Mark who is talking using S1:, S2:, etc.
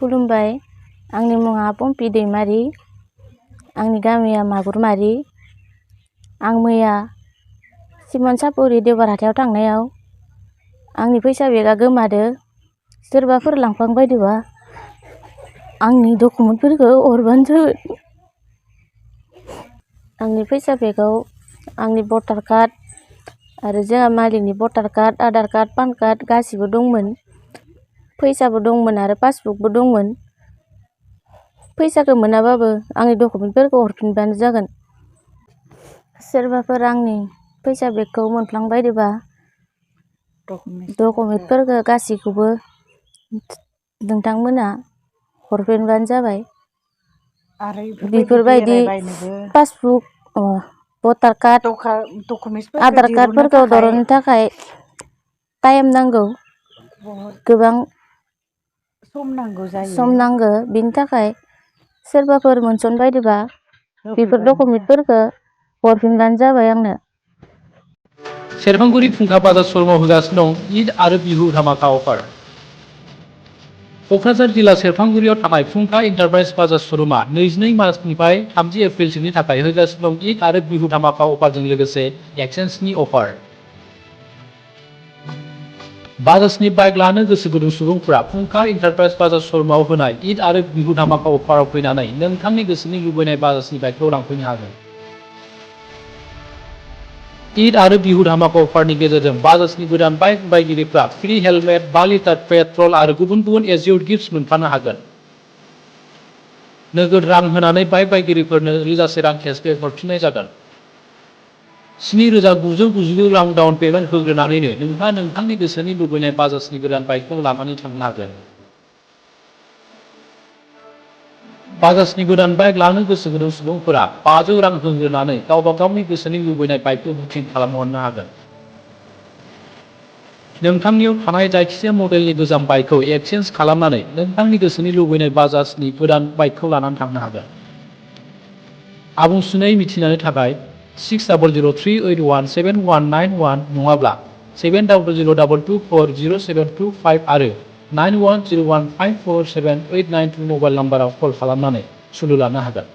S1: खुलुमबाय आंनि मुङा पम्पि दैमारि आंनि गामिया मागुरमारि आं मैया सिमन सापरि देवबार हाथायाव थांनायाव आंनि फैसा बेगा गोमादो सोरबाफोर लांफ्लांबायदोबा आंनि डकुमेन्टफोरखौ हरबानो जाबाय आंनि फैसा बेगाव आंनि भटार कार्ड आरो जोंहा मालिकनि भटार card Aadhaar card PAN card गासिबो दंमोन फैसाबो दंमोन आरो पासबुकबो दंमोन फैसाखौ मोनाबाबो आंनि डकुमेन्टफोरखौ हरफिनबानो जागोन सोरबाफोर आंनि फैसा बेगखौ मोनफ्लांबायदोबा डकुमेन्टफोरखौ गासिखौबो नोंथांमोना हरफिनबानो जाबाय
S2: आरो
S1: बेफोरबायदि पासबुक भटार कार्ड आधार कार्डफोरखौ दरननो थाखाय टाइम नांगौ गोबां सम नांगौ बिनि थाखाय सोरबाफोर मोनसनबायदोबा बेफोर डकुमेन्टफोरखौ हरफिनबानो जाबाय आंनो
S3: सेरफांगुरि फुंखा बाजार श'रुमाव होगासिनो दं ईद आरो बिहु धामाका अफार क'क्राझार जिल्ला सेरफांगुरियाव थानाय फुंखा एन्टारप्राइज बाजार श'रुमा 22 मार्चनिफ्राय 30 एप्रिलसिमनि थाखाय होगासिनो दं ईद आरो बिहु धामाका अफारजों लोगोसे एक्सचेन्जनि अफार बाजाजनि बाइक लानो गोसो गुदुं सुबुंफोरा फुंखा एन्टारप्राइज बाजार श'रुमाव होनाय ईद आरो बिहु धामाका अफाराव फैनानै नोंथांनि गोसोनि लुबैनाय बाजाजनि बाइकखौ लांफैनो हागोन ईद आरो बिहु धामाका अफारनि गेजेरजों बाजाजनि गोदान बाइक बायगिरिफ्रा फ्रि हेलमेट 5 लिटार पेट्रल आरो गुबुन गुबुन एज्युर्ड गिफ्ट्स मोनफानो हागोन नोगोद रां होनानै बाइक बायगिरिफोरनो रिजासे रां केसबेक हरफिननाय जागोन 7,999 रां डाउन पेमेन्ट होग्रोनानैनो नोंहा नोंथांनि गोसोनि लुबैनाय बाजाजनि गोदान बाइकखौ लानानै थांनो हागोन बाजाजनि गोदान बाइक लानो गोसो गुदुं सुबुंफोरा 500 रां होग्रोनानै गावबा गावनि गोसोनि लुबैनाय बाइकखौ बुकिं खालामहरनो हागोन नोंथांनियाव थानाय जायखिजाया मडेलनि गोजाम बाइकखौ एक्सचेन्ज खालामनानै नोंथांनि गोसोनि लुबैनाय बाजाजनि गोदान बाइकखौ लानानै थांनो हागोन आबुंसिनै मिथिनो थाखाय 6003817191 नङाब्ला 7002240725 आरो 9101547892 मबाइल नाम्बाराव कल खालामनानै सुलु लानो हागोन।